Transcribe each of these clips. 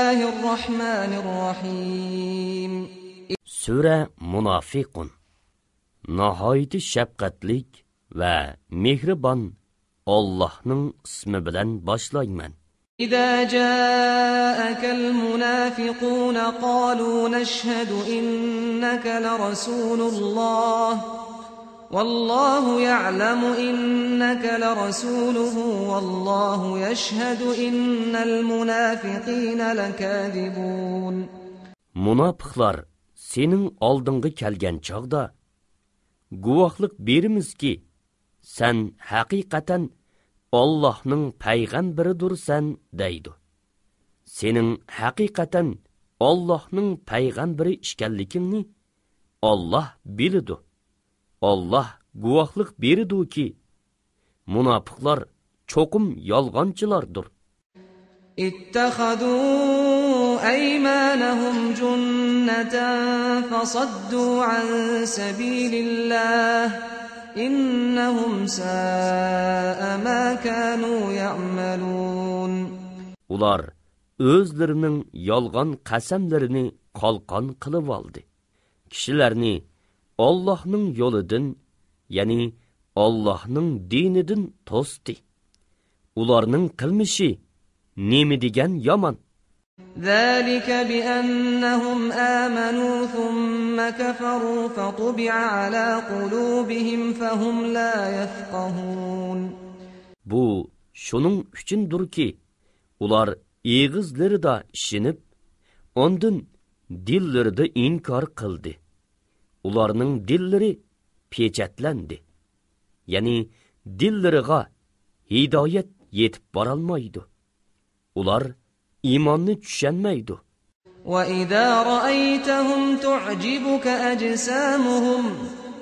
Bismillahirrahmanirrahim. Sure Munafiqun. Nahayeti şefqatlik ve mehriban Allah'ның ismi bilen başlayman. إذا جاءك المنافقون قالوا نشهد إنك لرسول الله والله يعلم إنك لرسوله والله يشهد إن المنافقين لكاذبون. Münafıklar senin aldığını kelgen çağda guvahlık berimiz ki sen hakikaten Allah'ның peygamberidir sen deydi. Senin hakikaten Allah'ның peygamberi işkellikini Allah bilidi. Allah guvahlık beridi ki münafıklar çokum yalgancılardır. اتخذوا أيمانهم جنة فصدوا عن سبيل الله إنهم ساء ما كانوا يعملون. Ular özlerinin yalgan qasamlarini qalqan qılıb aldı. Kişilerini Allah'ның yoludun, yani Allah'ның dinidin tosti. Ularning qilmishi nemi degan yaman. ذلك بأنهم آمنوا ثم كفروا فطبع على قلوبهم فهم لا يفقهون. Bu şunun üçündür ki ular eğizleri da işinip ondan dilleri de inkar kıldı. Ularning dilleri pechatlendi. Yani dilleriga hidayet yetip baralmaydı. Ular imanını düşenmeydi. وَإِذَا رَأَيْتَهُمْ تُعْجِبُكَ أَجْسَامُهُمْ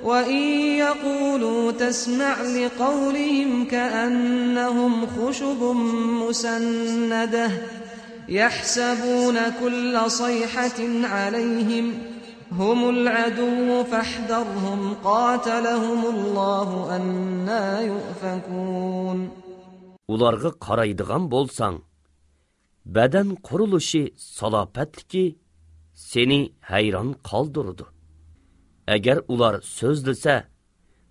وَإِنْ يَقُولُوا تَسْمَعْ لِقَوْلِهِمْ كَأَنَّهُمْ خُشُبٌ مُسَنَّدَةٌ يَحْسَبُونَ كُلَّ صَيْحَةٍ عَلَيْهِمْ هُمُ الْعَدُوُّ فَاحْذَرْهُمْ قَاتَلَهُمُ اللّٰهُ أَنَّى يُؤْفَكُونَ. Ularga qaraydigan bolsan, beden quruluşu salapetki seni hayran kaldırdı. Eğer ular sözlese,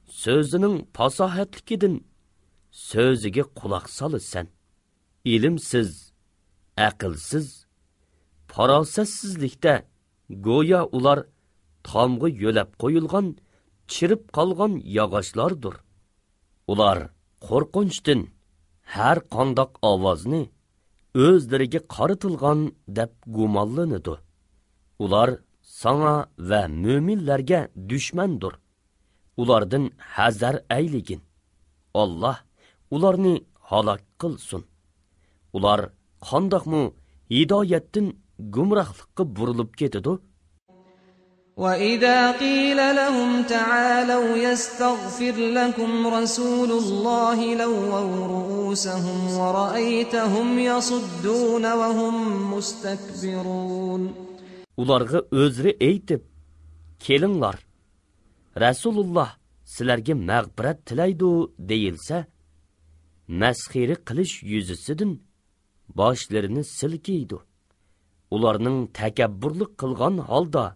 sözünün fasahatlikidin sözüge kulak salısen, ilimsiz, akılsız, farasetsizlikte goya ular tamgı yölep koyulgan, çirip kalgan yağaçlardır. Ular korkunçtin her kandak avazını özleriga qaritilgan deb gumonlanadi. Ular sana ve müminlerge düşmandır. Ulardan hazar eyligin. Allah ularni halak qilsin. Ular qandaqmı hidoyatdan gumrohlikka burilib ketadi. وَإِذَا قِيلَ لَهُمْ تَعَالَوْا يَسْتَغْفِرْ لَكُمْ رَسُولُ اللَّهِ لَوَّوْا رُؤُوسَهُمْ وَرَأَيْتَهُمْ يَصُدُّونَ وَهُمْ مُسْتَكْبِرُونَ. Ularga özri eytip, kelinglar, Rasulullah sizlarga mag'firat tilaydi deyilsa, masxiri qilish yuzisidan boshlarini silkiydi. Ularning takabburlik qilgan holda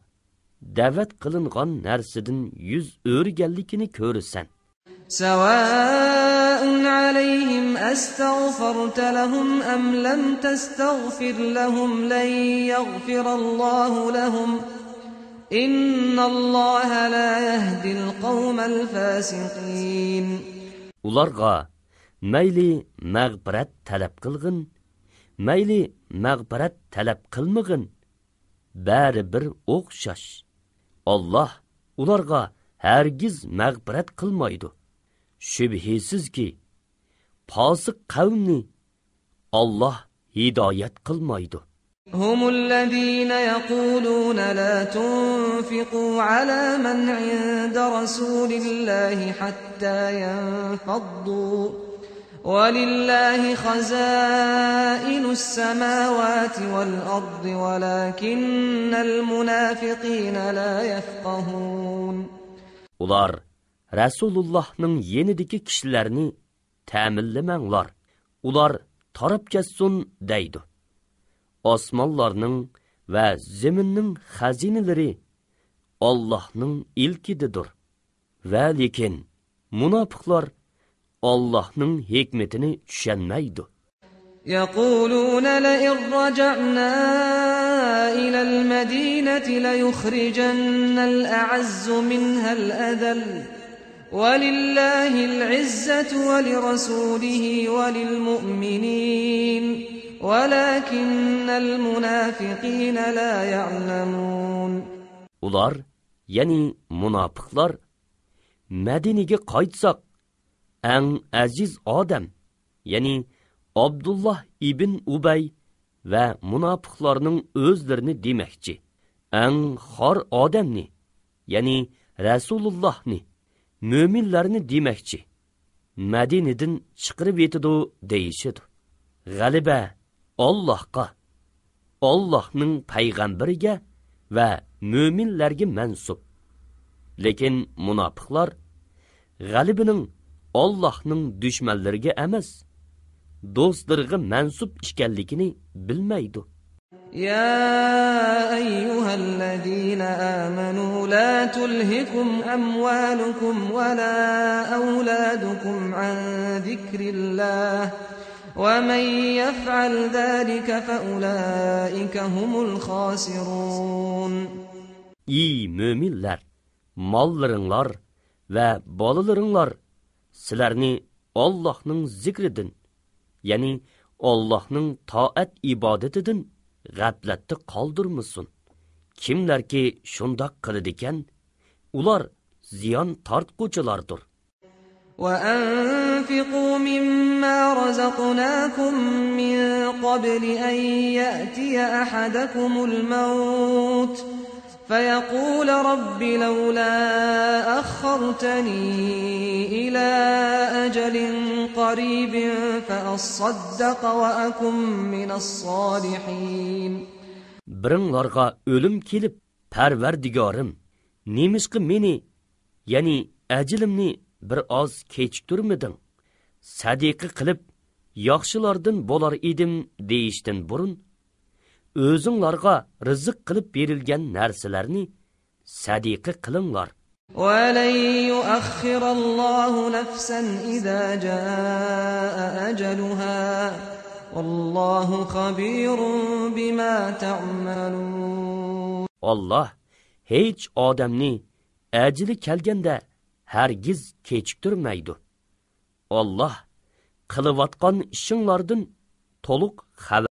davet qilingan narsadan yuz o'rganligini ko'rsan. Sawa'un alayhim astaghfarta lahum am lam tastaghfir lahum lan yaghfirallahu lahum innallaha la yahdil qawmal fasiqin. Ularga mayli mag'firat talab qilgin, mayli mag'firat talab qilmagin, bari bir o'xshash. Allah ularga hergiz mag'firat qilmaydi. Shubhisizki fosiq qavmni Allah hidoyat qilmaydi. هم الذين يقولون لا تنفقوا على من عند رسول الله حتى ينفضوا ولله خزائن السماوات والأرض ولكن المنافقين لا يفقهون. Ular Resulullah'ның yenideki kişilerini təminləmənlar. Ular tarap kessun deydi. osmonlarning va zaminning xazinalari Allohning ilkididir. Va lekin munofiqlar Allohning hikmetini tushunmaydi. يقولون لئن رجعنا إلى المدينة ليخرجن الأعز منها الأذل ولله العزة ولرسوله وللمؤمنين ولكن المنافقين لا يعلمون. Ular, yani munofiqlar, Madinaga qaytsak, eng aziz odam, yani Abdullah ibn Ubay va munofiqlarning o'zlarini demakchi, eng xor odamni, yani Rasulullohni, mo'minlarni demakchi, Madinadan chiqarib yetidi deyishidi. G'alaba Allohga, Allohning payg'ambariga va mo'minlarga mansub. Lekin munofiqlar g'alabining Allohning dushmanlariga emas, do'stlariga mansub ekanligini bilmaydi. يا أيها الذين آمنوا لا تلهكم أموالكم ولا أولادكم عن ذكر الله ومن يفعل ذلك فأولئك هم الخاسرون. Ey müminler, mallarınlar ve balalarınlar sizlerni Allah'ның zikridin, yani Allah'ның taat ibadetidir g'aflatda qoldirmasin. Kimlarki shundoq qiladigan, ular ziyon tortquchilardir. وأنفقوا مما رزقناكم من قبل أن يأتي أحدكم الموت فيقول رب لولا أخرتني إلى أجل قريب فأصدق وأكن من الصالحين. Biringlarga ölüm kelip, Parvardigorim, nemisqi meni, yani ajilimni bir oz kechiktirmeding. Sadiqa qilib, yaxshilardan bo'lar edim deyishdan burun, o'zinglarga rizq qilib berilgan narsalarni sadiqa qilinglar. وَلَن يُؤَخِّرَ اللَّهُ نَفْسًا إِذَا جَاءَ أَجَلُهَا وَاللَّهُ خَبِيرٌ بِمَا تَعْمَلُونَ. Allah hech odamni ajali kelganda hargiz kechiktirmaydi. Allah qilayotgan ishinglardan to'liq xabar